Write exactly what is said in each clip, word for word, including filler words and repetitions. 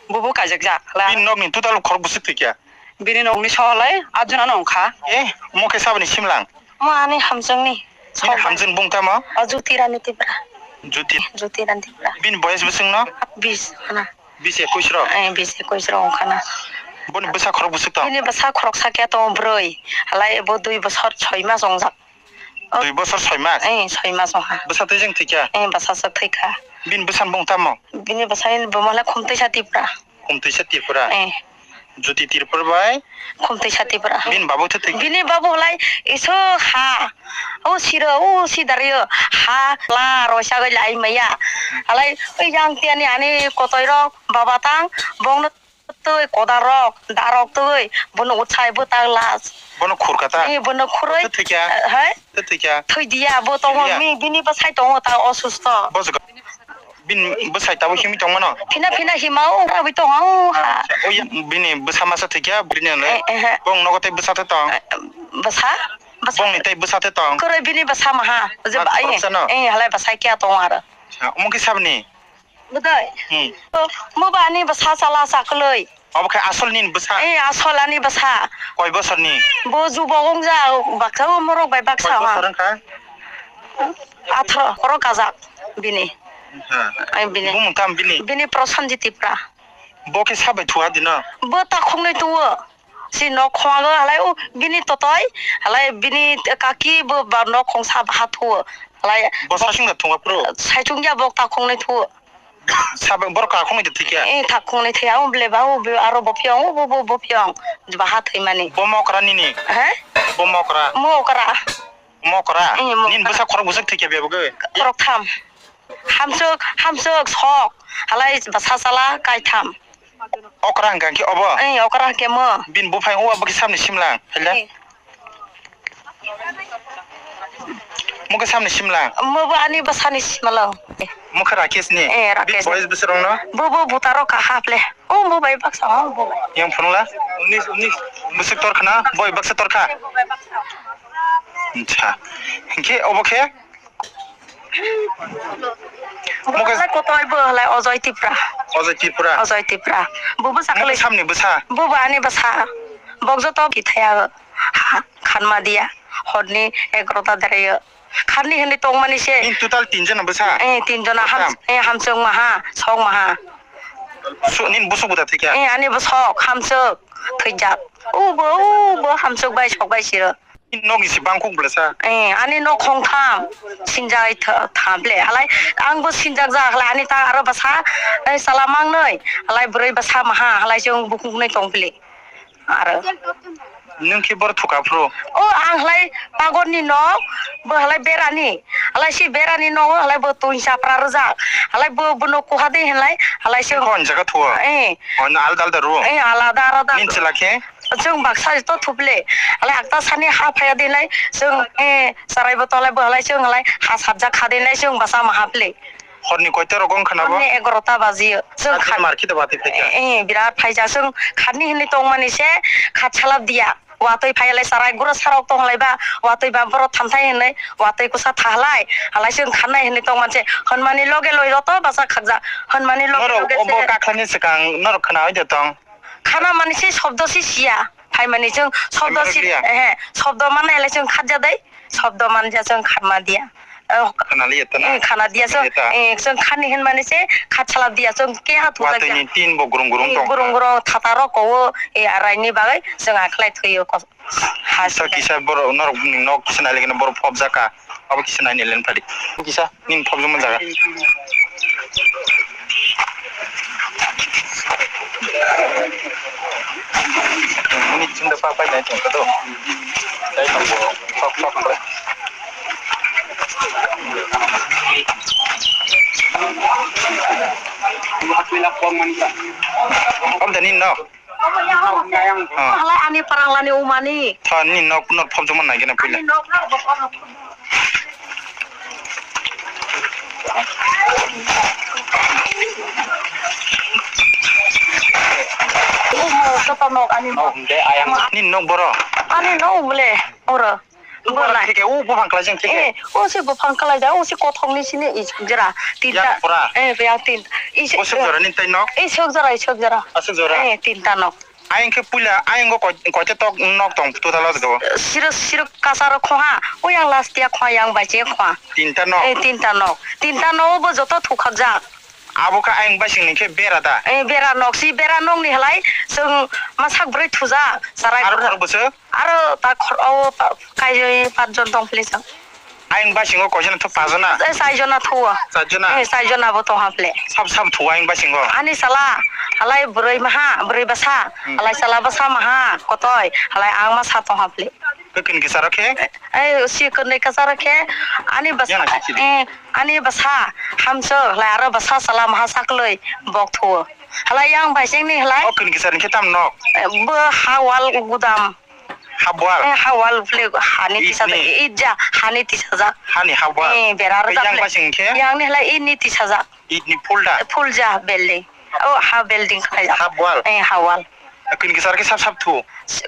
Bubu kaijakjak. Bini nokni total khorok bwswk thwikha? Bini nokni sohalai atjona no wngkha. Eh, omo khe saboni simlang? Mo ani hamjwngni. Bini hamjwng bung tamo? O Jyoti Rani Tripura. Jyoti. Jyoti Rani Tripura. Bini boyes bwswk no? Bis hana. Bis ekush rok? Eh, bis ekush rok wngkha na. Boni bwsa khorok bwswk tong? Bini bwsa khoroksa khe tongo bwrwi. Halai bo dui bosor soi mas wngjak. Dui bosor soi mas? Eh, soi mas wngkha. Bwsa twijwng thwikha? Eh, bwsa swk thwikha. Bini bwsani bung tamo? Bini bwsani bung le Khumtwisa Tripura. Khumtwisa Tripura? Eh. Jyoti Tripura bai? Khumtwisa Tripura. Bini babu twi thwikha? Bini babu lai iso ha. O siro, o si dario. Ha la roisa goi lai maya. Halai oi yang tiani ani kotoi rok baba tang bongno twi koda rok, da rok twi bono utsai bwtang las. Bono khurka ta? Eh, bono khurui. Twi thwikha? Eh, hai? Twi thwikha? Thwi diya, bo tongo. Thwi diya? Mi, bini bwsai tongo ta osusto. Bo jaga. Bini bwsai tabuk himwi tongmano? Phina phina hima o rabwi tongo ha. Acha, o ya, bini bwsa masa thwikha, bini le. Eh, eh, eh. Bong nogo tei bwsa tei tong. Eh, bwsa? Bwsa. Bongni tei bwsa tei tong. Kwrwi bini bwsa maha. Je ma ba, eh, khoroksa no? Eh, halai bwsai kya tongo aro. Acha, omo khe sabni? Bwdai. Hmm. To, mo ba ani bwsa chala chakwlwi. Obo khe asol nini bwsa? Eh, asol ani bwsa. Koi bosorni? Bo jubok wngja, baksa o morok bai baksa. Koi ha. Bosor wngkha? Atharo, oro kajak bini. Ha. Ai bini. Bumung tam bini? Bini Prosenjit Tripura. Bo khe sabai thua dino? Bo takhuknwi tuo. Si nok khongo halai o bini totoi, halai bini kaki bo ba nok khongsa baha thuo. Halai bo saichung da thunga pro? Saichung ya bok takhuknwi thuo. Sabe borok kakhungni de thikya? Eh, takhungnwi thikya, o ble ba, o be, aro bo phiyong, o bo, bo, bo phiyong, baha thwimani. Bo mokra nini? He? Bo mokra? Mokra. Mokra? Eh, mokra. Nini bwsa khorok bwswk thikya bebogwi? Khorok tham. Hamswk, hamswk, sok, halai bwsa chala kaitham. Okra hwnkha khe obo? Eh, okra hwnkhe mo. Bini buphang o abo khe samni simlang, haila? Eh. Mo khe samni simlang? Mo bo ani bwsani simlang. Mo khe Rakesh ni? Eh, Rakesh ni. Boys bwswk rok no? Bo, bo butaro kaha ple. O bo bai baksa, o bo bai. Yang phunukla? Unis, unis. Bwswk torkha na? Boy baksa torkha? Acha. Hinkhe obo khe? Bo halai kotoi bo halai Ojoy Tripura. Ojoy Tripura. Ojoy Tripura. Bo bwsa kwlwi. Samni bwsa. Bo bo ani bwsa. Bok joto kithaya ha, khanma diya. Horni egarota derayo. Kharni hinwi tongmani se. Nini total tin jona bwsa? Eh, tin jona ham, eh, hamswk maha, sok maha. Su-, nini bwswk bwta thikya? Eh, ani bwswk hamswk thwijak. Ubo, ubo hamswk bai sok bai siro. Nini nokni se bangkuk bwlasa? Eh, ani nok khongtham sinjai tha-, tham le. Halai ang bo sinjak jak halai ani ta aro bwsa, eh, chala mangnoi. Halai bwrwi bwsa maha halai chwng bukhuk nai tong pili. Aro. Nwng khe boro thuka phuru? O ang halai pagor ni nok, bo halai berani. Halai si berani nok halai bo twi chapra rwjak. Halai bo, bo nok kuha de halai, halai chwng. Hon jaga thuo? Eh. Hon alda alda ruo? Eh, alada alada. Nini chwla khe? Chwng baksa to thuple. Halai akta sani ha phaya dinai chwng, eh, sarai botol bo halai chwng halai ha sabjak kha dinai chwng basa ma haple. Horni koita rogo wngkha na bo? Horni egarota baji o. Chwng khat market o watwi phaikha. Eh, eh, birat phaijak chwng khatni hinwi tongmani se khat salab diya. Watwi phai halai sarai gura sarok tong halai ba watwi ba borok thamthai hinwi watwi kusa tha halai. Halai chwng khatnai hinwi tongmani se honmani loge loi roto basa khakjak. Honmani loge loge se. Norok obo kakhlani swkang norok khna oi de tong? Khana mani se shobdo se siya. Phaimani chwng shobdo si, ehe, shobdo manai le chwng khatja dai. Shobdo manja chwng khatma diya. Oh, khana liya ta na? Eh, khana diya chwng, eh, chwng khani hinmani se khat salab diya chwng keha thujak. Watwi ni tin bo gurung gurung tong. Gurung gurung thata rok ko, eh, araini bagwi chwng akhlai thwiyo ko. Kisa kisa borok norok ni nok kisa nai le borok phobjak ka. Abo kisa nai ni len phadi. Kisa nini phobjakma jaga. Nini chinda pa pai nai tong kado. Dai tong bo. Sok sok bre. Om da nini nok. Halai ani parang lani umani. Tha, nini nok, nok phobjakma nai gana puila. Umo, joto nok ani nok. Nini nok boro? Ani nok bole, oro. Bo lai. Theke, o buphang kwlaijak theke. Eh, o se buphang kwlaijak, o se kothokni sini isuk jora. Tinta. Yang pura. Eh, yang tinta. Isuk. O suk jora ni tai nok? Isuk jora, isuk jora. Asuk jora. Eh, tinta nok. Ayang khe puila, ayang go koi-, koita tok nok tong total o jaga o? Sirok, sirok kasaro khoha, o yang last ya khoha, yang bai che khoha. Tinta nok? Eh, tinta nok. Tinta nok bo joto thukhakjak. Abo khe ayang basing ni khe bera da? Eh, bera nok si, bera nok ni halai, chwng masak bwrwi thuja, sarai. Aro khorok bwswk? Aro ta khor-, o ta kai patjon tong phili chwng. Ayang basingo koijana thu, pajona? Eh, chaijona thu. Chaijona? Eh, chaijona bo tong haple. Sab sab thu ayang basingo? Ani sala, halai bwrwi maha, bwrwi bwsa, hmm, halai sala bwsa maha, kotoi, halai ang masa tong haple. Kwkun kisaro khe? Eh, eh, si kwrwi kasaro khe, ani bwsa, yang si chidi, eh, ani bwsa, hamso, halai aro bwsa sala maha sakloi, bok thu. Halai yang baising ni halai. O kwkun kisarni khe tam nok? Eh, bo ha wal gudam. Hap wal? Eh, ha wal bole hani tisajak. Itni? Ija hani tisajak. Hani hap wal? Eh, bera rwjak. Yang bole basing khe? Yang ni halai ini tisajak. Itni full da? Full ja building. Oh, ha building khaijak. Hap wal? Eh, ha wal. Kwkun kisar khe sab sab thu?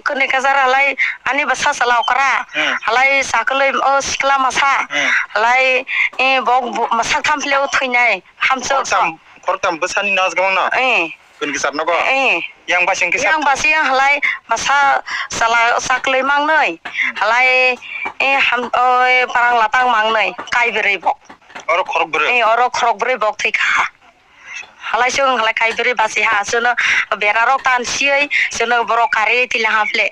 Kwkun kisar halai ani bwsa sala okra. Hmm. Halai sakloi o sikla masa. Hmm. Halai, eh, bok bu-, masa tham phile o thwinai. Hamso. Khoroktham, khoroktham bwsani nas gabang no? Eh. Kwkun kisar nogo? Eh. Yang basing kisa. Yang basing yang halai bwsa sala sakloi mangnoi. Halai, eh, ham, oi, parang latang mangnoi. Kai bwrwi bok. Oro khorok bwrwi? Eh, oro khorok bwrwi bok thwi kha. Halai chwng halai kai bwrwi basi ha. Chwngno bera rok tan sioi, chwngno borok kari tila haple.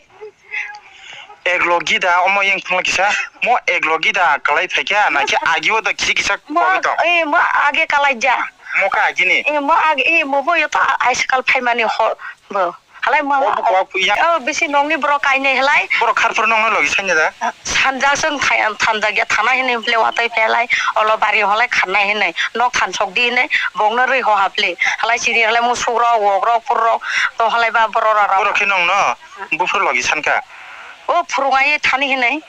Ek logi da omo yang thangla kisa, mo ek logi da kalai phaikha, na khe agi o da kisa kisa kogwi tong? Eh, mo age kalai ja. Mo kha agi ni? Eh, mo age, eh, mo bo yo ta aiskal phaimani hor bo. Halai mo. O bo kok yang. Oh, bisi nongni borok kainai halai. Borok kharphuru nongno logi sanya da? Sanjak song thai-, thanjak ya thana hinwi ble watoi phelai. Olo bari halai khanai hinwi. Nok thansok di hinwi. Bokno rwi ho haple. Halai chini halai musuk rok, wok rok, pur rok. To halai ba borok rok. Borok khe nongno. Buphuru logi sankha? O phurungai thani hinwi.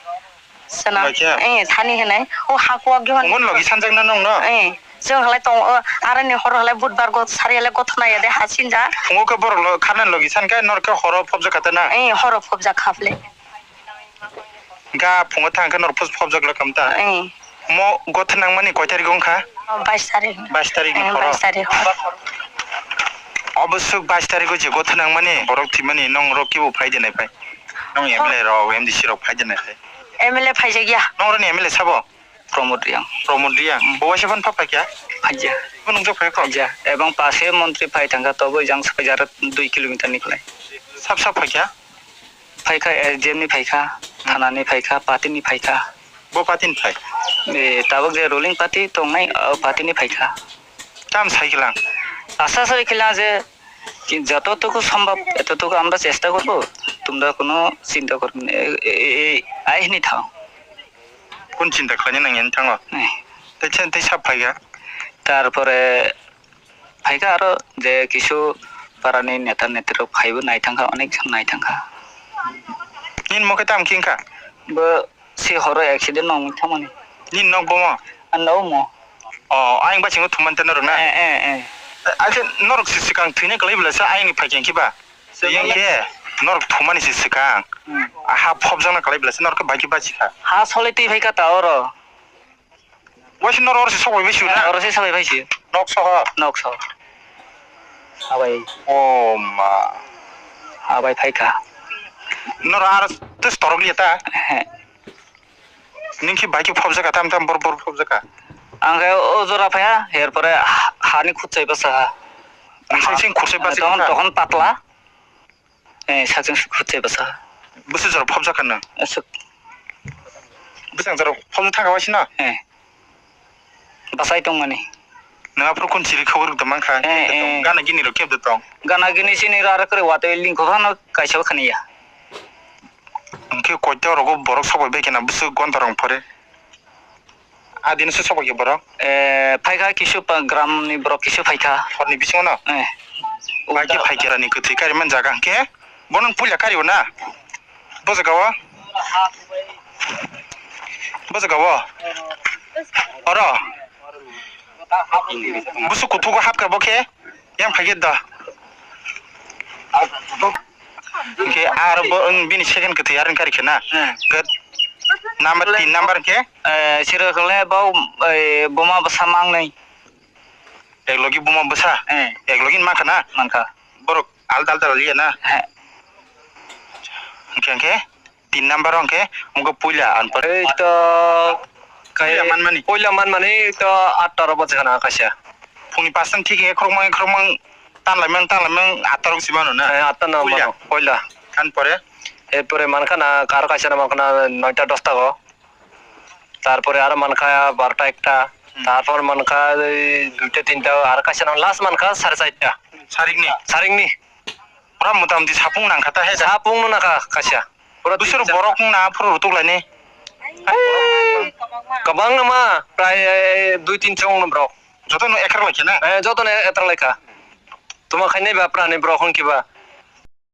Sana. Logi khe? Eh, thani hinwi. O hakuak gihon. Ngon logi sanjakna nongno? Eh, chwng halai tong, o, aroni horo halai budbar go sari halai gothona ya de hasinja. Phungo khe borok lo-, kharnani logi sankha, nor khe horo phobjak kha ta na? Eh, horo phobjak kha phle. Ga phungo thang khe nor phobjak lo kam ta? Eh. Mo gothon nangmani koi tarik wngkha? Bais tarik. Bais tarik ni horo? Bais tarik. Oboswk bais tarik o je gothon nangmani, borok thwimani, nong rok kibo phai de nai phai? Nong M L A rok, M D C rok phai de nai phai? M L A phaijak ya. Nong roni M L A sabo? Pramod Reang. Pramod Reang. Hmm. Bo waisa phano pha phaikya? Phaikya. Bo nung jok phaikho? Phaikya. Ebong pase montri phai thangkha, tobo jang sapai jara dui kilometer ni khlai. Sab sab phaikya? Phaikha, S D M ni phaikha, hmm, thana ni phaikha, party ni phaikha. Bo party ni phai? E, tabuk je ruling party tongnai, o party ni phaikha. Tam sai kilang? Asa sai kilang je, ki-, jototuku sombhob, etotuku amra chesta korbo, tumra kono chinta korbo na, e, e, e, e, ai hini thao. Kun chinta khlaina nang yani thango? Eh. Tei chen tei sab phaikha? Tarpore phaikha aro je kisu parani neta netri rok phaibo naithangkha, onek jon naithangkha. Nini mokhe tam khe wngkha? Bo se horo accident no wngwi thangmani. Nini nok bomo? Ano omo. O, ayang bachingo thumani tei norok na? Eh, eh, eh. Akhe norok se swkang thwina kwlai bwlasa ayangni phaikha khe ba? Yang khe norok thumani se swkang. Hmm. Ha phobjakna kwlai bwlasa norok khe bai khe bachikha. Ha solai twi phaikha ta oro. Waisa norok oro se sok bai bai sio na? Eh, oro se sok bai bai sio. Nok soho? Nok soho. Abai. O ma. Abai phaikha. Norok aro tes torok liya ta? Ehe. Nini khe bai khe phobjak kha, tam tam bor bor phobjak kha. Ang khe o jora phaiya, er pore ha-, hani khutchai bwsa ha. Nini sing khutchai bwsa tokon, kha? Tokon patla. Eh, sakjang khutchai bwsa. Bwsa jora phobjak kha nang? Aswk. Bwsa jora phobjak thang kha waisa no? Eh. Bwsai tongmani. Nang aphuru kun chiri khobor rwk tong mankha? Eh, eh. Gana gini rok kebdo tong? Gana gini sini rara kwrwi watwi lingkho phano kaisa bo khaniya. Hwnkhe koito rogo borok sabai bai kheno bwswk gonta rong phore. Adini se sabai khe borok? Eh, phaikha kisu pa-, gram ni borok kisu phaikha. Horni bisingo no? Eh. Bai khe phaikha rani kwthwi kari man jaga hwnkhe. Bono puila kario na? Bo jaga o? Bo jaga o? Oro? Busu kuthugo hapkha bo khe? Yang phaikhe da. Hwnkhe aro bo wng bini second kwthwi aro wng kari khe na? Hmm. Hwnkhe Number tin number khe? Eh, siro khle bo, eh, buma bwsa mangnai. Ek logi buma bwsa? Eh. Ek logi mankha na? Mankha. Borok alda alda liya na? He. Hwnkhe, hwnkhe? Tin number o hwnkhe, wngkha puila, ang pore. Ei to, kai, puila manmani? Puila manmani to atta ro bwchwk na kaisa. Phungni pasta thik khe khorokma, khorokma tanlaimang, tanlaimang atta rok si mano na? Eh, atta no puila mano, puila. Tan pore? Erpore mankha na, kar kaisa no mankha na, noita dosta go. Tarpore aro mankha barota ekta. Hmm. Tarpor mankha ei duita tinta, aro kaisa no last mankha sare charta. Sarikni? Sarikni. Pura motamoti sapung nangkha ta he da? Sapung no nangkha kaisa. Pura dusur tin borok wng na phuru rutuk laini. Kwbang no ma, prai, eh, dui tin chong no borok. Joto no ekrak lai khe na? Eh, joto no ekrak lai kha. Tuma khainai ba prani borok hwn kiba.